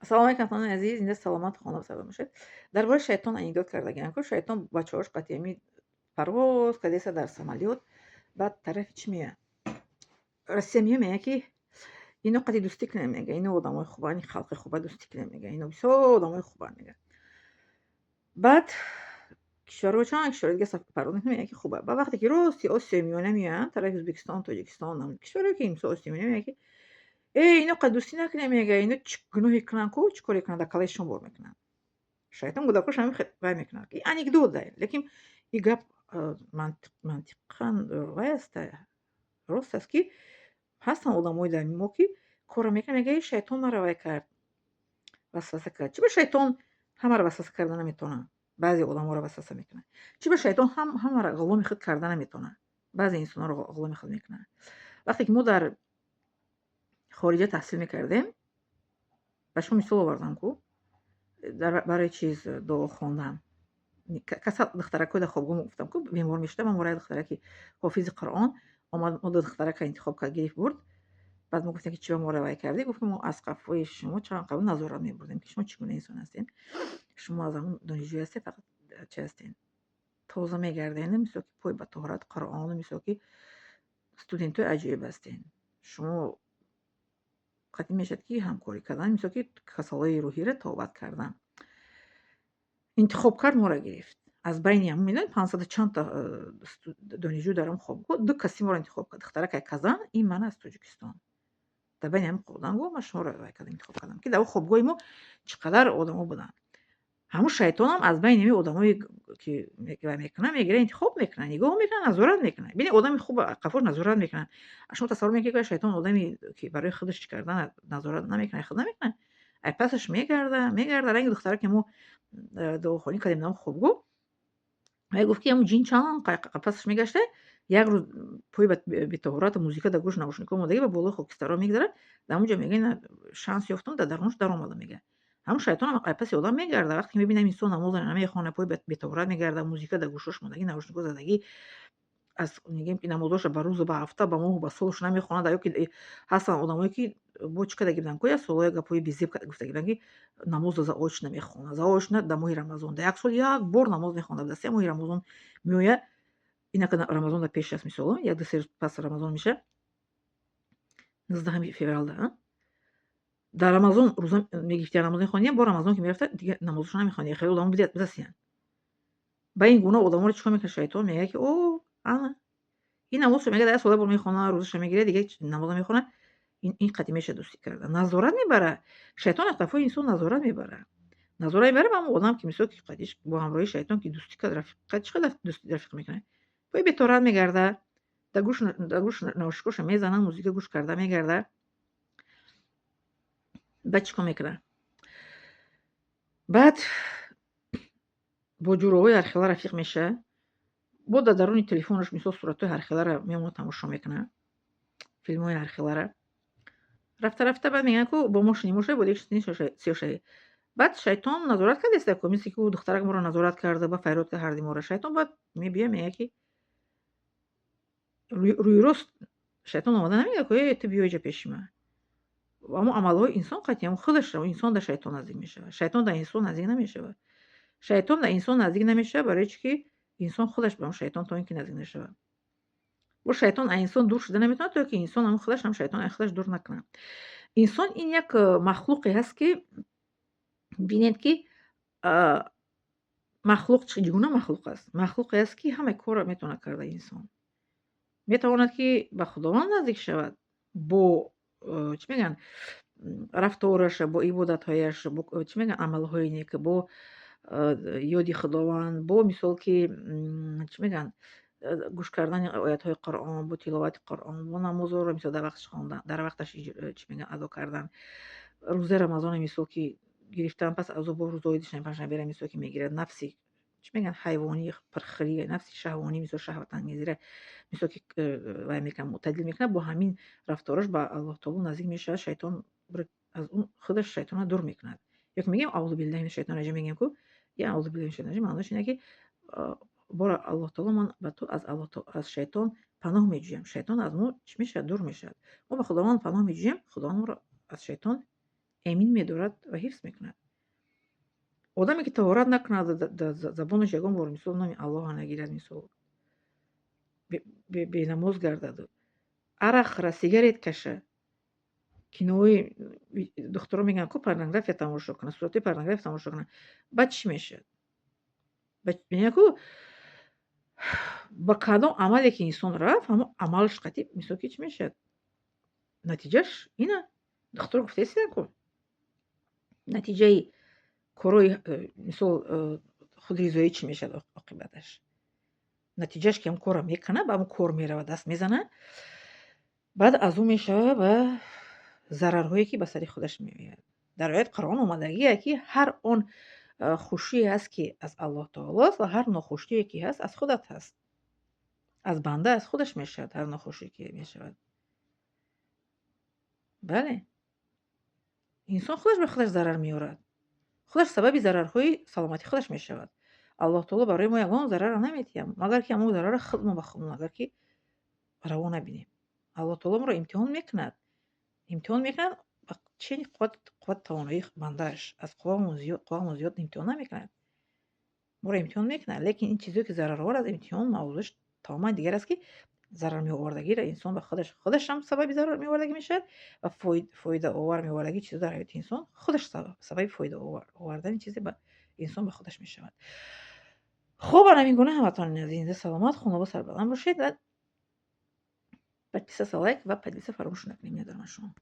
Ассалому алайкум, ҳамватанони азиз, зинда, саломат, хона сабр бошед. Дар бораи шайтон анекдот кардагиам ку. Шайтон бачаҳош қатъи парвоз кардеса дар самолёт, баъд тарафи чӣ меояд? Россия меояд, мегӯяд, ки ино қади дӯстӣ кунем, мега, ино одамои хубанд, ин халқи хуба дӯстӣ кунем, мега, ино бисёр одамои хубанд, мега. Баъд кишварҳо, чанд кишвари дига парвоз мекунад, мегӯяд, ки хуба. Баъд вақте ки рости Осиёи Миёна меоянд, тарафи Ӯзбекистон, Тоҷикистон, кишварҳое ки мисол Осиёи Миёна, мегӯяд, ки э, ино қад дӯстӣ накунем, мега, ино чӣ гуноҳе кунанд ку, чӣ коре кунанд, дар калаи бор мекунанд. Шайтон гудакош ҳамин вай мекунад. Ин анекдот, лекин ин гап мантиқан вай аст, рост аст, ки ҳастанд одамои дар мо, ки корро мекунанд, мегӯяд, э, шайтон маро вай кард, васваса кард. Чӣ ба шайтон ҳамаро васваса карда наметавонад? Баъзе одаморо васваса мекунад. Чӣ ба шайтон ҳамаро ғуломи худ карда наметавонад? Баъзе инсонҳоро ғуломи худ мекунад. Вақте ки мо дар хориҷа таҳсил мекардем, ба шумо мисол овардам ку, барои чиз дуо хондан касал духтаракҳои дар хобгоҳ гуфтам ку, бемор мешуда, ман мораи духтараки ҳофизи Қуръон омад, мо духтарака интихоб кард, гирифт, бурд. Баъд мо гуфтем, ки чӣ ба моро вай кардӣ? Гуфт, ки мо аз қафои шумо чанд қабл назорат мебурдем, ки шумо чӣ гуна инсон ҳастед. Шумо аз ҳамон донишҷӯй ҳастед, фақат чи ҳастед, тоза мегардед, мисол ки пой ба тоҳорат, Қуръону, мисол ки студентҳои аҷоиб ҳастед. Шумо қатъӣ мешавад, ки ҳамкорӣ кардан, мисол ки касалҳои рӯҳиро табобат кардан. Интихоб кард, моро гирифт. Аз байни ҳамон, медонед, 500-у чандта донишҷӯ дар он хобгоҳ, ду каси моро интихоб кард: духтаракай Казан, ин ман аз Тоҷикистон. Дар байни ҳамин одам гуфт, ман шуморо вай кардам, интихоб кардам, ки дар он хобгоҳи мо чӣ қадар одамо буданд. Ҳамун шайтонам аз байни ҳамин одамое ки вай мекунад, мегирад, интихоб мекунад, нигоҳ мекунад, назорат мекунад. Бинед, одами хуб қафош назорат мекунад. Шумо тасаввур мекунед, ки шайтон одаме ки барои худаш чӣ кардан назорат намекунад, худ намекунад? Ай пасаш мегарда, мегарда, ранги духтара ки мо дуохонӣ кардем дар он хобгоҳ, вай гуфт, ки ҳамун ҷин чанд пасаш мегашта, як рӯз пои бетоҳорату музика дар гӯш, наушникҳо омодагӣ, ба болои хокистарҳо мегзарад, дар ҳамун ҷо мега, шанс ёфтам, дар дарунаш даромадам, мега. Ҳамун шайтонам ай паси одам мегарда. Вақте ки мебинам, инсон намоза намехонад, пои бетоҳорат мегарда, музика дар гӯшош мондагӣ, наушникҳо задагӣ, аз мегӯем, ки намозҳоша ба рӯзу, ба ҳафта, ба моҳу, ба солаш намехонад. Ё ки ҳастанд одамое, ки бо чӣ кардаги буданд ку, як солҳое гапҳои безеб гуфтаги буданд, ки намозро заочно мехонад, заочно дар моҳи Рамазон, дар як сол як бор намоз мехонад, дар 3 моҳи Рамазон меояд. Инака Рамазон дар пеш аст, мисол, як ду се рӯз пас Рамазон мешавад, 19-уми февралда. Дар Рамазон рӯза мегирифти, намоз мехондиям, бо Рамазон ки мерафта, дига намозашо намехонд. Хеле одамо будастиянд. Ба ин гуна одаморо чӣ кор мекунад шайтон? Мегӯяд, ки о, ана ин намозшо, мегӯяд, дар як сол як бор мехонад, рӯзаша мегирад, дига намоз намехонад. Ин қатъи мешавад дӯстӣ карда, назорат мебарад. Шайтон аз қафои инсон назорат мебарад, назорат мебарад. Ҳамон одам ки, мисол, ки қатиш бо ҳамроҳии шайтон ки дӯстӣ кард, рафиқат, чӣ қадар дӯстӣ, рафиқ мекунад, пои бетоҳорат мегардад, дар гӯш наушникоша мезанад, музика гӯш карда мегардад. Баъд чӣ кор мекунад? Баъд бо ҷуроҳои ҳархела рафиқ мешавад, бо дар даруни телефонаш, мисол, суратҳои ҳархеларо мемонад, тамошо мекунад, филмҳои ҳархелара. Рафта рафта баъд мегӯянд ку, бо мо шинӣ шавӣ, бо дигар сиёҳ шавӣ. Баъд шайтон назорат кардааст ку, мисли ки ӯ духтарак моро назорат карда, ба фарёд кард ҳарди моро. Шайтон баъд мебиёяд, мегӯяд, ки рӯи рост шайтон омада намегӯяд ку, э, ту биё иҷа пеши ман. Аммо амалҳои инсон қатъи ҳамон худаш инсон дар шайтон наздик мешавад, шайтон дар инсон наздик намешавад. Шайтон дар инсон наздик намешавад, барои чӣ ки инсон худаш ба он шайтон то ин ки наздик нашавад. Бо шайтон аз инсон дур шуда наметавонад, то ки инсон ҳамон худаш ҳам шайтон аз худаш дур накунад. Инсон ин як махлуқе ҳаст, ки бинед, ки махлуқ чӣ гуна махлуқ аст? Махлуқе аст, ки ҳамаи корро метавонад карда. Инсон метавонад, ки ба Худованд наздик шавад бо чӣ мегӯянд, рафтораш, бо ибодатҳояш, бо, чӣ мегӯянд, амалҳои нек, бо ёди Худованд, бо, мисол, ки, чӣ мегӯянд, гӯш кардани оятҳои Қуръон, бо тиловати Қуръон, бо намозҳоро, мисол, дар вақташ хондан, дар вақташ, чӣ мегӯянд, адо кардан, рӯзаи Рамазоне, мисол, ки гирифтан, пас аз ӯ бо рӯзҳои душанбе, панҷшанберо, мисол, ки мегирад, нафси, чӣ мегӯянд, ҳайвонӣ, пирхӯрӣ, нафси шаҳвонӣ, мисол, шаҳватангезиро, мисол, ки вай мекунад, мӯътадил мекунад, бо ҳамин рафтораш ба Аллоҳ таоло наздик мешавад. Шайтон аз он худаш шайтонро дур мекунад. Ё ки мегӯем аузу биллаҳи мина шайтони раҷим, мегӯем ку, я аузу биллаҳи мина шайтони раҷим, маъноаш ине, ки бора Аллоҳ таоло, ман ба ту аз шайтон паноҳ меҷӯям. Шайтон аз мо чӣ мешавад? Дур мешавад. Мо ба Худованд паноҳ меҷӯем, Худованд моро аз шайтон Эмин медорад ва ҳифз мекунад. Одаме, ки таҳорат накунад, забонаш ягон бор, мисол, номи Аллоҳа нагирад, мисол, бенамоз гардаду арақ хӯрад, сигарет каша, кинои, духтаро мегӯянд ку, порнография тамошо кунад, суратҳои порнография тамошо кунад, баъд чӣ мешавад? Мегӯянд ку, ба кадом амале ки инсон рафт, ҳамон амалаш қатъи, мисол, ки чӣ мешавад? Натиҷаш ина. Духтур гуфтаистидан ку, натиҷаи корҳои, мисол, худризоӣ чӣ мешавад оқибаташ? Натиҷааш, ки ҳамн корро мекунад, ба ҳамн кор меравад, даст мезанад, баъд аз ӯ мешавад ба зарарҳое, ки ба сари худаш меояд. Дар оят Қуръон омадагие, ки ҳар он хушие ҳаст, ки аз Аллоҳ таолост, ва ҳар нохушие, ки ҳаст, аз худат ҳаст. Аз банда, аз худаш мешавад ҳар нохушие, ки мешавад. Бале, инсон худаш ба худаш зарар меорад, худаш сабаби зарарҳои саломатии худаш мешавад. Аллоҳ таоло барои мо ягон зарарро наметиҳад, магар ки ҳамон зарарро худмо ба худмон агар ки раво набинем. Аллоҳ таоло моро имтиҳон мекунад, имтиҳон мекунад ба чени қувват, тавоноии бандааш. Аз қуввамон зиёд имтиҳон намекунад, моро имтиҳон мекунад, лекин ин чизое, ки зараровар аст, имтиҳон мавзӯаш тамоман дигар аст, ки зарар меовардагиро инсон ба худаш, худашам сабаби зарар меовардагӣ мешавад ва фоидаовар меовардагӣ чизо дар ҳаёти инсон худаш сабаби фоидаовардани чизе ба инсон ба худаш мешавад. Хуб, ана ҳамин гуна, ҳаматон зинда, саломат, хонобод, сарбаланд бошед ва подписаться, лайк ва поделиться фаромӯш накунед. Миннатдорам аз шумо.